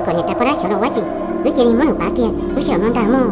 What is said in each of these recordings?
Kom niam tais poj dab xyov los ua tsi, wb cia li muab nws pav kiag lub sij hawm no ntag mog.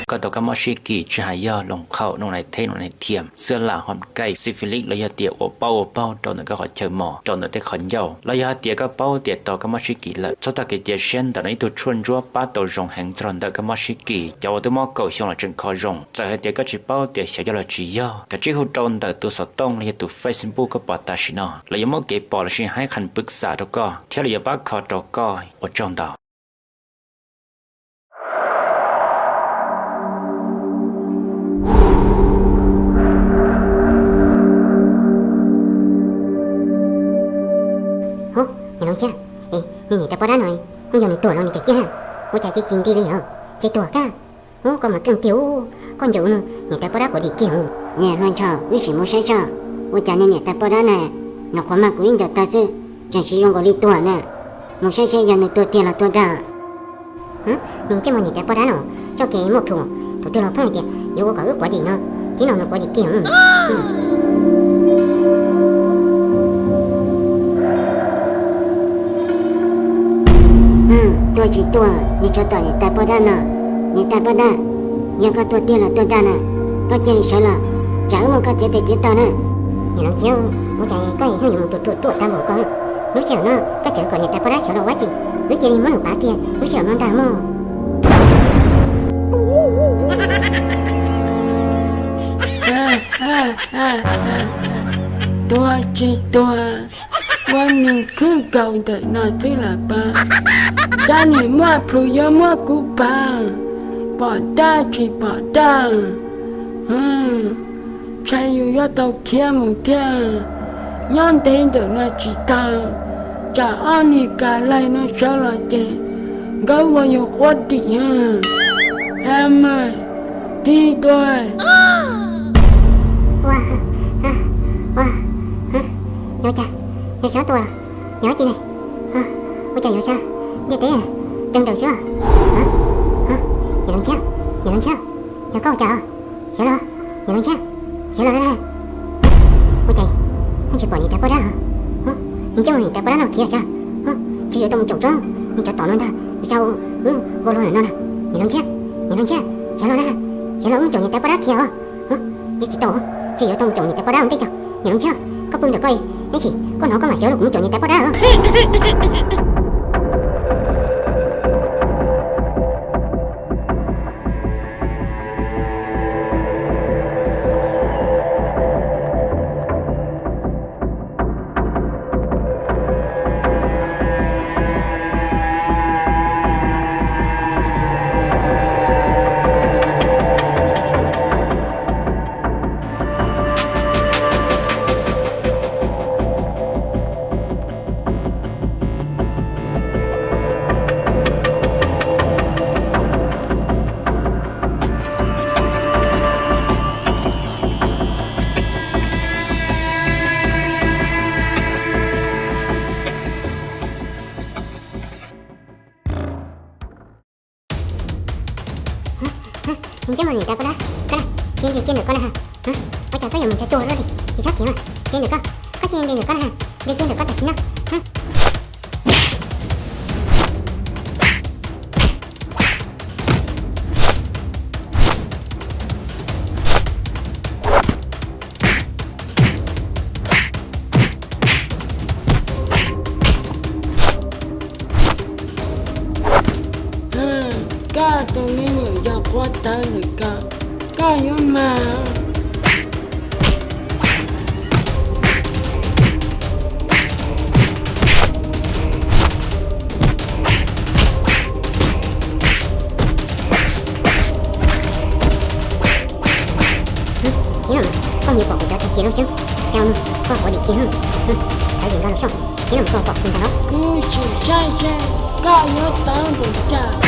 Koj tau kab mob sib kis tsis hais yog loos qhaum, noo nai theb, noo nai thiam, xwb lam hom kaij, syphilis los yog tias ua paub ua paug rau ntawm koj qhov chaw mos, rau ntawm tej qhov ncauj, los yog hais tias koj paub tias tau kab mob sib kis lawm, txhob tag kev cia siab, ntawm no ib tug tshuaj ntsuab pab tau zoo heev txog ntawm kab mob sib kis. Cov uas twb mob kaum xyoo los tseem kho zoo. Txawm hais tias koj tsis paub tias xyov yog los tsis yog, kav tsij hu rau ntawm tus xov tooj los yog tus Facebook koj pom tam sim no, lawv yuav muab kev pom los sis hais qhas pwv xam rau koj thiab lawv yuav pab kho rau koj. Ua tsaug ntau. Hub, niam Loos Tshiab, niag niam tais poj dab no kuj yog nws tuag los nws cov ciaj na, ua cas cia li nti li os, ces tuag kag. Hub, koj mas keej tiag, koj ncaws ua no niam tais poj dab quav dim kiag os. Niam hluas nraug, wb sim mus saib seb ua cas niag niam tais poj dab na, nws qhuav mag kuv ib ncaws tawg xwb, tseem siv zoo nkaus li tuag na. Mus saib seb yog nws tuag tiag los tuag dag. Nws ntsej muag niam tais poj dab no txoj kev muaj plhus, thaum twg los pheej hais tias yuav ua kom wb quav dim no, thiab no nws quav dim kiag. Tuag tsis tuag, nws tsuas tom niam tais poj dab no. Niam tais poj dab, yog koj tuag tiag los tuag dag na, koj cia li sawv los, tsam wb muab koj txiav tes txiav taw na. Niam Loos Tshiab, ua cas koj yeej yuav mus ruam ruam tag npaum koj? Lub sij hawm no koj tseem kom niam tais poj dab xyov los ua tsi, wb cia li muab nws pav kiag lub sij hawm no ntag mog. Tuag tsis tuag, ua nws khwb kaus ntawm no xwb las pas. Cab niam muaj plhus yuav muab kuv pav, pom dab tsis pom dab. Ntshai yus yuav tau khiav mus thiab. Nyob ntev ntawm no tsis tau, tsam ob niag kas laig no sawv los ces nkawd ua yus quav dim. Ha mas, tig tuaj. Ua, ua, yuav cas, yuav xyov tua los yog dab tsi ne? Ua cas yuav xyov ntiaj teb deeg daws xwb. Niam Loos Tshiab, niam Loos Tshiab, yog koj ua cas? Xyov los, niam Loos Tshiab, xyov los na. Ua cas yeej tsis pom niam tais poj dab? Nws ntsej muag niam tais poj dab no khiav xyov, ntshe yuav tau mus caum tsob niag cov tom no ntag, ua cas wb nkaus luag ntawm no na. Niam Loos Tshiab, niam Loos Tshiab, xyov los na, xyov los wb mus caum niam tais poj dab khiav os. Yeej tsis tau, ntshe yuav tau mus caum niam tais poj dab ua ntej tso. Niam Loos Tshiab, koj pw ntawm koj, ib chim koj hnov koj mam xyov los kuv mus caum niam tais poj dab os. Ntsej muag niam tais poj dab, koj na, cia nti cia ntawm koj na ha. Ua cas koj yuav mus ntshav tuag luaj li, tsis txhob khiav mas, cia ntawm koj, koj cia nti ntawm koj na ha, nti cia ntawm koj tam sim no. Koj tus me nyuam yog quav tawv ntawm koj, koj yuav mag. Tib no mas koj nyias pom kuv cov tag cia lub xyoob, xyoo no koj quav dim kiag, tawv dim nkaus los xyoo, tib no mas koj pom kiag ntag los. Kuv tsis saib seb koj yuav tawv npaum cas.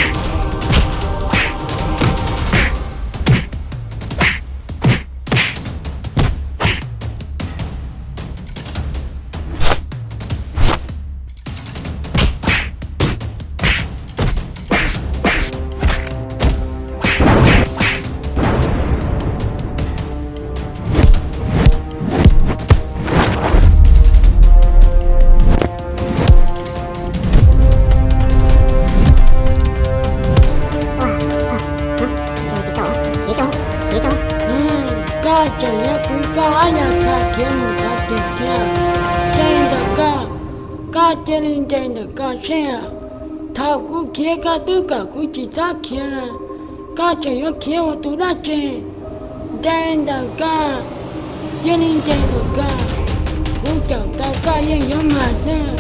Nres ntawm koj, koj cia li nres ntawm koj seb. Thaum kuv khiav koj twb kom kuv tsis txhob khiav na, koj tseem yuav khiav ua tus dab tsi? Nres ntawm koj, cia li nres ntawm koj, kuv caum tau koj yeej yuav mag xwb.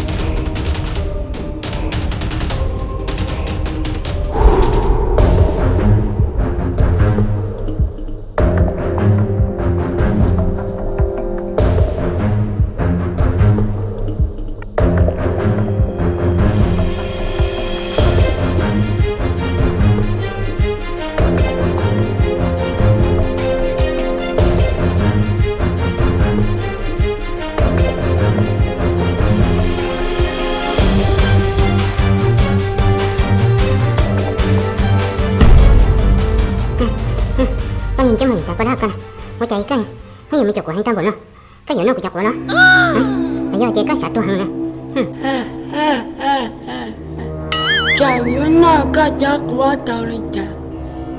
Koj niag ntsej muag niam tais poj dab koj na, ua cas koj hnub yuav me caum kuv heev tag npaum no? Koj yuav noj kuv cov quav los? Los yog tias koj xav tuag heev na? Tseem yuav noj koj cov quav tau li cas?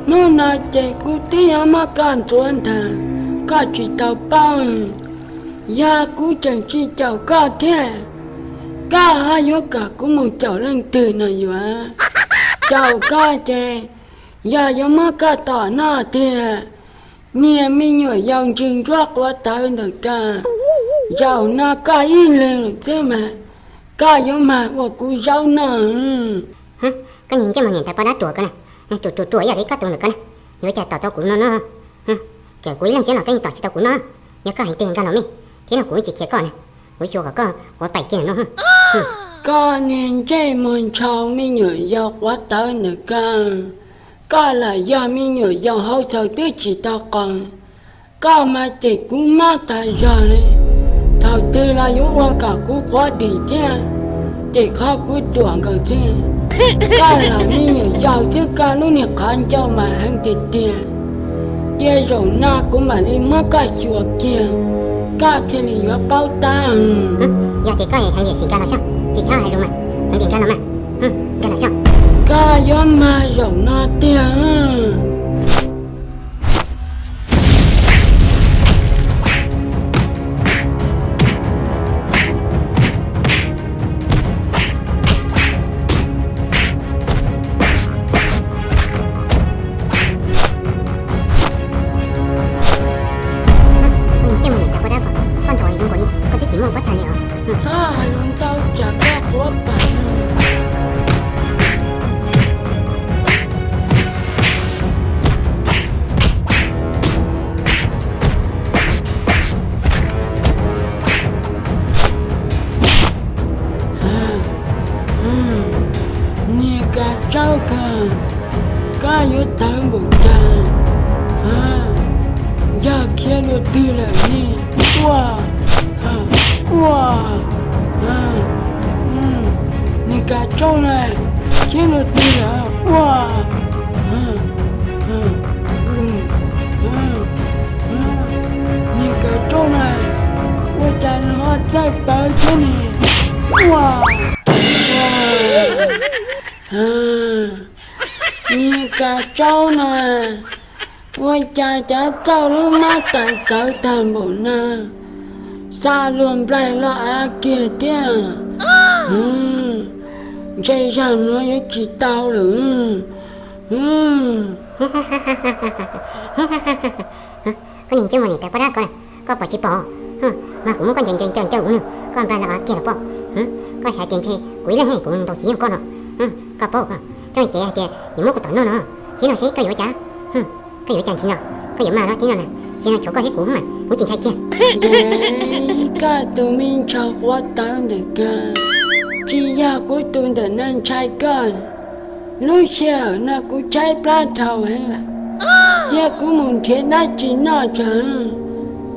Hnub no ces kuv twb yuav muab koj ntxuav ntag, koj tsis tau paub. Yog kuv tseem tsis caum koj thiab, koj ho yuav kom kuv mus caum leej twg no yuav? Caum koj ces yog yuav muab koj tom noj tiag. Niag me nyuam yaus ntswg ntsuab quav tawv ntawm koj, zaum no koj ib leeg lawm xwb mas, koj yuav mag ua kuv zaub noj. Koj niag ntsej muag niam tais poj dab ruam koj na, ruam ruam ruam ib yam li koj tus ntawm koj na, yuav cas tom tau kuv no no? Kawm kuv ib leeg xwb los koj yeej tom tsis tau kuv no. Yog koj heev tiag nkag los me, thiab no kuv tsis khiav koj na, kuv xyuas kom koj quav paim kiag no. Koj niag ntsej muag ntshaus me nyuam yaus quav tawv ntawm koj, koj lam yog me nyuam yaus hauv txhaws twb tsis tau qaug, koj mas ces kuv mob tas zog li. Thaum twg los yuav ua kom kuv quav dim thiab, ces qhov kuv ruam nkaus xwb. Koj lam me nyuam yaus xwb koj lub niag qhov ncauj mas heev tiag tiag, cia zaum no kuv mam li muab koj xyuas kiag, koj thiaj li yuav paub tab. Yog tias koj heev tiam sim nkag los soj, tsis txhob hais lus mas, heev tiam nkag los mas, nkag los soj. Koj yuav mag zaum no tiag. Koj niag ntsej muag niam tais poj dab ko, koj ntaus zoo nkaus li koj twb tsis muaj pob txha li os. Txhob hais lus ntau tsam koj quav pam. Niag Kav Tsaub kawg, koj yuav tawv npaum cas? Yog khiav dua twg lawm ne? Ua, ua, niag Kav Tsaub na, khiav dua twg lawm? Ua, niag Kav Tsaub na, ua cas nws ho txawj pawv thiab ne? Ua, niag Kav Tsaub na, ua cas cov txauj lub mab tais txawv tag npaum no, xa luag nplaig los av kiag thiab. Ntshe zaum no yuav tsis tau lawm. Koj niag ntsej muag niam tais poj dab ko na, koj pom tsis pom? Mas kuv muab koj ncaws ncaws ncaws ncaws ua nws, koj nplaig los av kiag los pob. Koj xav tias ntshe kuv ib leeg kuv ntaus tsis yeej koj no? Koj paub, koj coj cev hais tias yuav muab kuv tom noj no, thiab no seb koj yuav ua cas? Koj yuav ua cas ntxiv no? Koj yuav mag los thiab no na? Ces no tshuav koj thiab kuv mas kuv tsis ntshai kiag. Koj tus me ntshaus quav tawv ntawm koj, tsis yog kuv tus ntawm no ntshai koj. Lub sij hawm no kuv tshaib plab dhau heev lawm, cia kuv mus nrhiav dab tsi noj tso,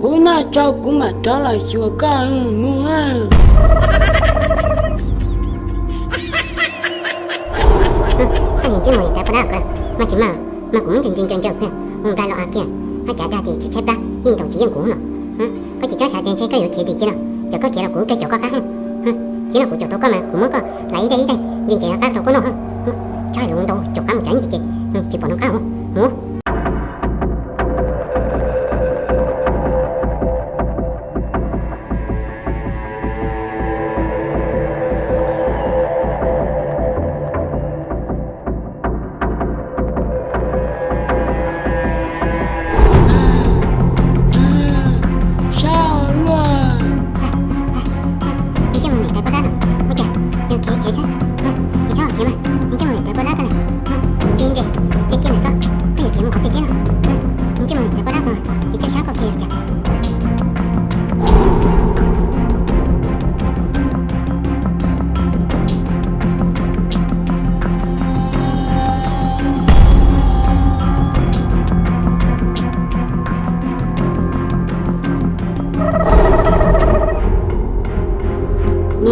kuv noj tsau kuv mam rov los xyuas koj mus. Koj niag ntsej muag niam tais poj dab ko, mag tsis mag, mag kuv muab ncaws ncaws ncaws ncaws kiag, mus nplaig los av kiag, haj cav dag tias tsis tshaib plab yeej ntaus tsis yeej kuv no. Koj tsis txhob xav tias ntshe koj yuav khiav dim cia no, ces koj khiav los kuv kaw caum koj qab heev. Ces no kuv caum tau koj mas kuv muab koj hlais ib daim ib daim nce nce rov qab rau koj noj. Txhob hais lus ntau, caum qab mus cav ib ntsis ces tsis pom no qab mus.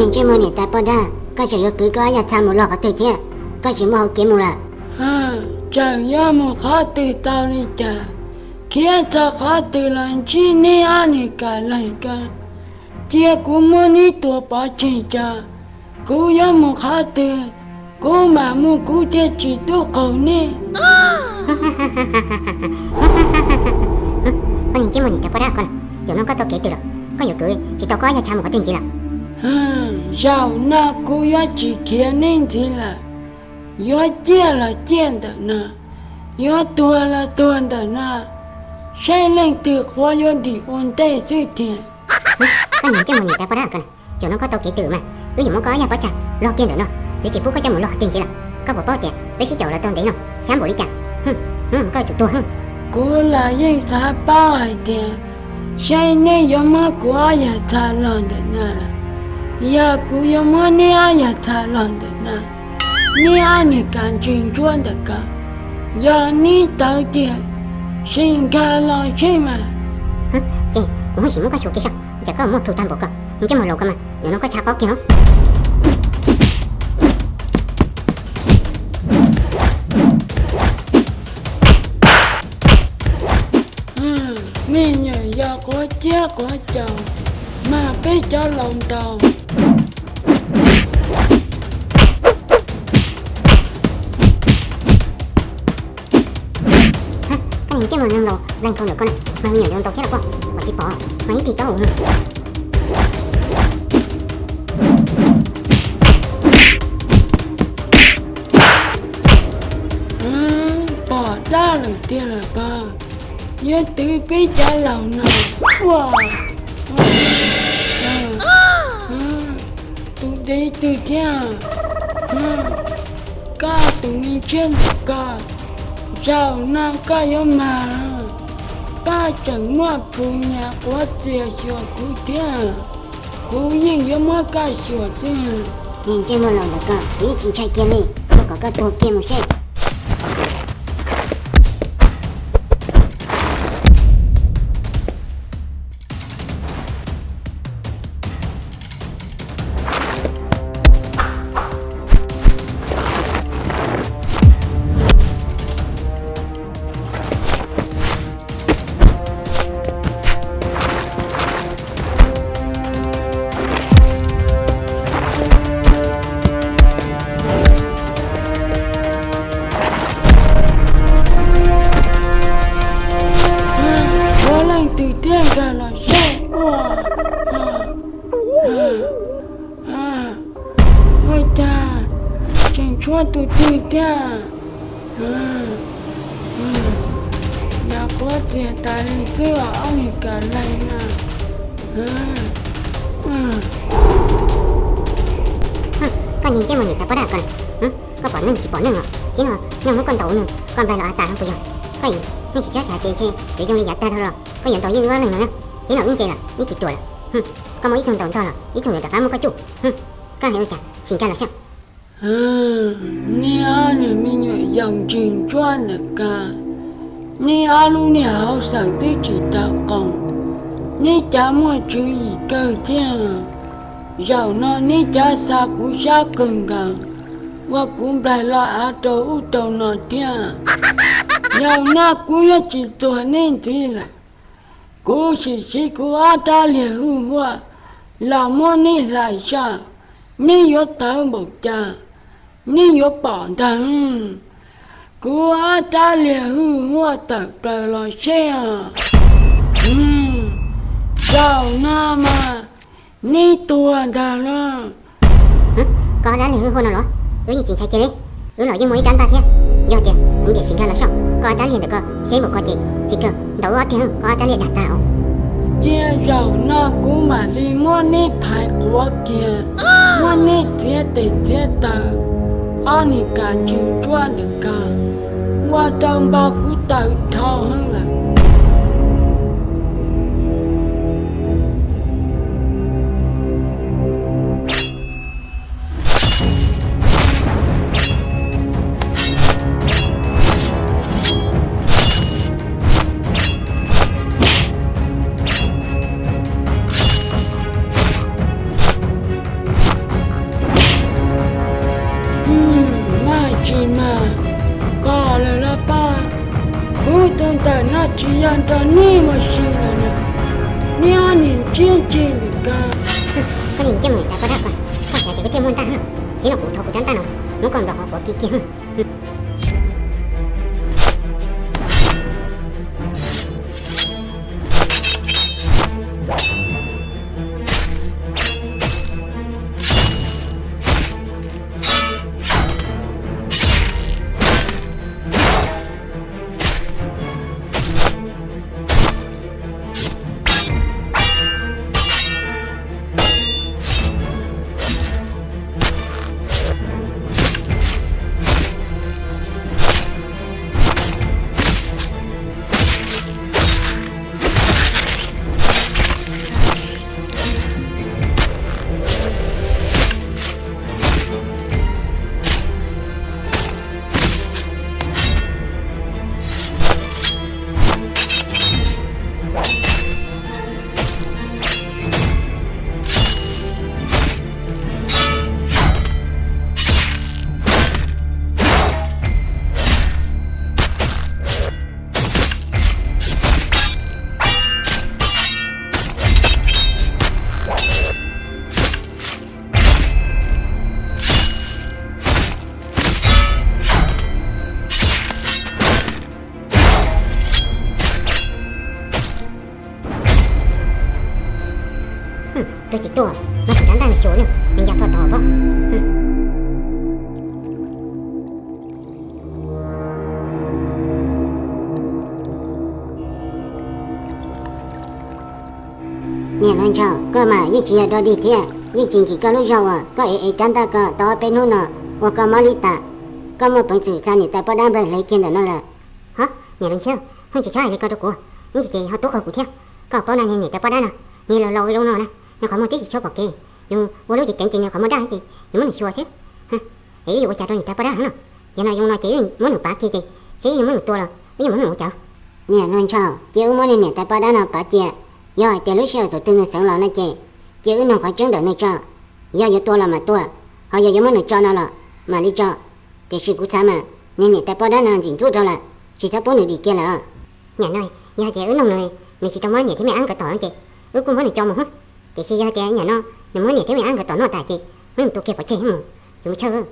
Ntsej muag niam tais poj dab, koj tseem yuav kwv koj ob yag txha mus log qhov twg thiab? Koj tsis muaj hau kev mus lawm. Tseem yuav mus qhov twg tau li cas? Khiav txog qhov twg los ntsib neb ob niag kam laig ko. Cia kuv muab neb tua pov tseg tso. Kuv yuav mus qhov twg, kuv mam mus, kuv thiaj tsis tub qaug neb. Koj niag ntsej muag niam tais poj dab ko, zaum no koj tau kev twg lawm? Koj yuav kwv tsis tau koj ob yag txha mus qhov twg ntxiv lawm? Zaum no kuv yuav tsis khiav neb ntxiv lawm. Yuav ciaj los ciaj ntawm no, yuav tuag los tuag ntawm no, saib leej twg quav yuav dim ua ntej xwb tiag. Koj niag ntsej muag niam tais poj dab ko, zaum no koj tau kev twg mas, wb yuav muab koj ob yag pob txha log kiag ntawm no, yuav tsis pub koj coj mus log qhov twg ntxiv lawm. Koj puas paub tias peb sib caum los tau ntev no xyab npaum li cas? Koj yuav tsum tuag. Kuv los yeej xav paub hais tias saib neb yuav muab kuv ob yag txha log ntawm no lawm. Yog kuv yuav muab neb ob yag txha log ntawm no, neb ob niag kav ntswg ntsuab ntawm ko, yog neb tawv tiag, sim nkag los seb mas. Ces kuv mam sim muab koj xyuas kiag saib, cas koj muaj plhus tag npaum ko, ntsej muag laus ko mas, zaum no koj tshaj qhov kiag os. Me nyuam yaus quav ciab quav caus, mas peb cov laus ntaus. Koj niag ntsej muag neeg laus leej kau ntawm koj na, mas me nyuam yaus ntaus thiab los koj pom tsis pom, mas ib tig taub hau no. Pom dab lawm tiag lawm pog, yuav twv peb cov laus no. Ua, tus dev twg thiab? Koj tus me ntshiab ntawm ko, zaum no koj yuav mag. Koj tseem muaj plhus nyas quav txias xyuas kuv thiab, kuv yeej yuav muab koj xyuas xwb. Niag ntsej muag laus ntawm ko, kuv yeej tsis ntshai kiag li, ua kom koj tuag kiag mus seb. Ua leej twg thiaj nkag los seb ua. Ua cas tseem tshuav tus twg thiab? Nyuam qhuav txias tas li xwb os, ob niag kav leej na. Koj niag ntsej muag niam tais poj dab ko na, koj pom neeg tsis pom neeg os. Tib no neeg muab koj ntaus ua neeg, koj nplaig los av tas puas yog? Koj yeej tsis txhob xav tias ntshe yuav zoo li yav tag dhau los koj yuav ntaus yeej wb ob leeg no na. Tib no wb ntse lawm, wb tsis ruam lawm. Koj muaj ib tug ntaus ntog los ib tug yuav rov qab muab koj tsuj. Koj hais ua cas, sim nkag los saib. Neb ob niag me nyuam yaus ntswg ntsuab ntawm ko, neb ob lub niag hauv xeem twb tsis tau qoos, neb cav muaj tswv yim kawg thiab. Zaum no neb cav xa kuv sab kawg nkaus, ua kuv nplaig los av rau ub rau no thiab. Zaum no kuv yuav tsis txuag neb ntxiv lawm. Kuv sim siv kuv ob rab liag hwj huaj los muab neb hlais saj, neb yuav tawv npaum cas, neb yuav pom ntag. Kuv ob rab liag hwj huaj tawm plaws los seb os. Zaum no mas neb tuag ntag lauj. Koj ob rab liag hwj huaj no los? Wb yeej tsis ntshai kiag li. Wb los yeej muaj ib rab ntaj thiab. Yog tias kuv ntiam sim nkag los saib koj ob rab liag ntawm ko seb npaum ko ces tsis kawg ntaus wb ob rab liag, koj ob rab liag dag tag os. Cia zaum no kuv mam li muab neb phais quav kiag, muab neb txiav tes txiav taw, ob niag kav ntswg ntsuab ntawm ko, ua rau npau kuv tawv dhau heev lawm. Tsis mas, pom lawm los pom, kuv tus ntawm no tsis yog nrog nej mus sim lawm na, nej ob niag ntsib ncig ntawm ko. Koj niag ncej mus niam tais poj dab ko, koj xav tias koj thiaj muaj ntaj no, thiab no kuv thov kuv rab ntaj no muab koj nplawm qhov quav kiag kiag. Tuaj tsis tuaj, muab kuv rab ntaj no xyuas na, nws ya poj tom pob. Niam hluas nraug, koj mas yeej tsis yog dog dig thiab, yeej tsis nkim koj lub zog uas koj ev ev rab ntaj ko tau ob peb hnub no ua koj mob li tas. Koj muaj peev xwm xa niam tais poj dab nplawg hle kiag ntawm no lawm. Ho, niam hluas nraug, ho tsis txhob hais li ko rau kuv, ib ntsis ces ho tub qaug kuv thiab. Koj paub na, niam tais poj dab no, nws laus laus li no na, nws qhov muag twb tsis tshua pom kev, yus ua lub cev ceev ces nws qhov muag daj ces yus muab nws xyuas xwb. Es wb yuav ua cas rau niam tais poj dab no? Yog no zoo no ces wb muab nws pav kiag ces, ces wb yuav muab nws tua los wb yuav muab nws ua cas? Niam hluas nraug, cia wb muab niag niam tais poj dab no pav cia. Yog hais tias lub sij hawm thaum twg nws xeev los no ces, cia wb nug qhov tseeb ntawm nws tso. Yog yuav tua los mam tua, ho yog yuav muab nws tso no los mam li tso. Tiam sis kuv xav mas, niag niam tais poj dab no ntxim ntxub dhau lawm, tsis txhob pub nws dim kiag lawm. Niam no, yog tias wb nug nws, nws tsis tau muab niam thiab me ab nkawd tom no ces wb kuj muab nws tso mus hwb. Tiam sis yog tias nyam no nws muab niam thiab me ab nkawd tom noj tas ces muab nws tua kiag pov tseg mus, yuav mus tshawj.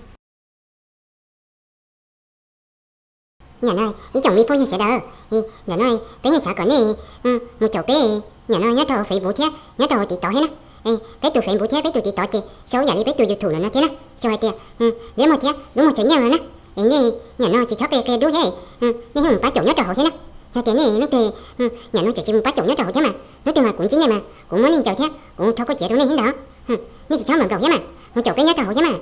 Nyam no ib tsoom me phooj ywg sawv daws, ntawm no peb yeej xav kom nej mus caum peb nyam no nyob rau hauv Facebook thiab nyob rau hauv TikTok thiab na. Peb tus Facebook thiab peb tus TikTok ces xyov yam li peb tus YouTube no thiab na, xyov hais tias liab muag thiab lub muag chaw nyiaj no na. Es nej nyam no tsis txhob qia qia dub thiab, nej yeej mus pab caum nyob rau hauv thiab na. Yog tias nej hnub twg nyam no tseem tsis mus pab caum nyob rau hauv thiab mas hnub twg mas kuv ntsib nej mas kuv muab nej ncaws thiab kuv rho koj ciav rau nej thiab ntag. Nej tsis txhob nplaum nplaum thiab mas mus caum peb nyob rau hauv thiab mas.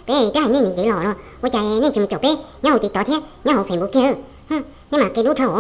Peb twb hais nej ntev los los ua cas nej tsis mus caum peb nyob hauv TikTok thiab nyob hauv Facebook kiag? Nej mas qia dub dhau.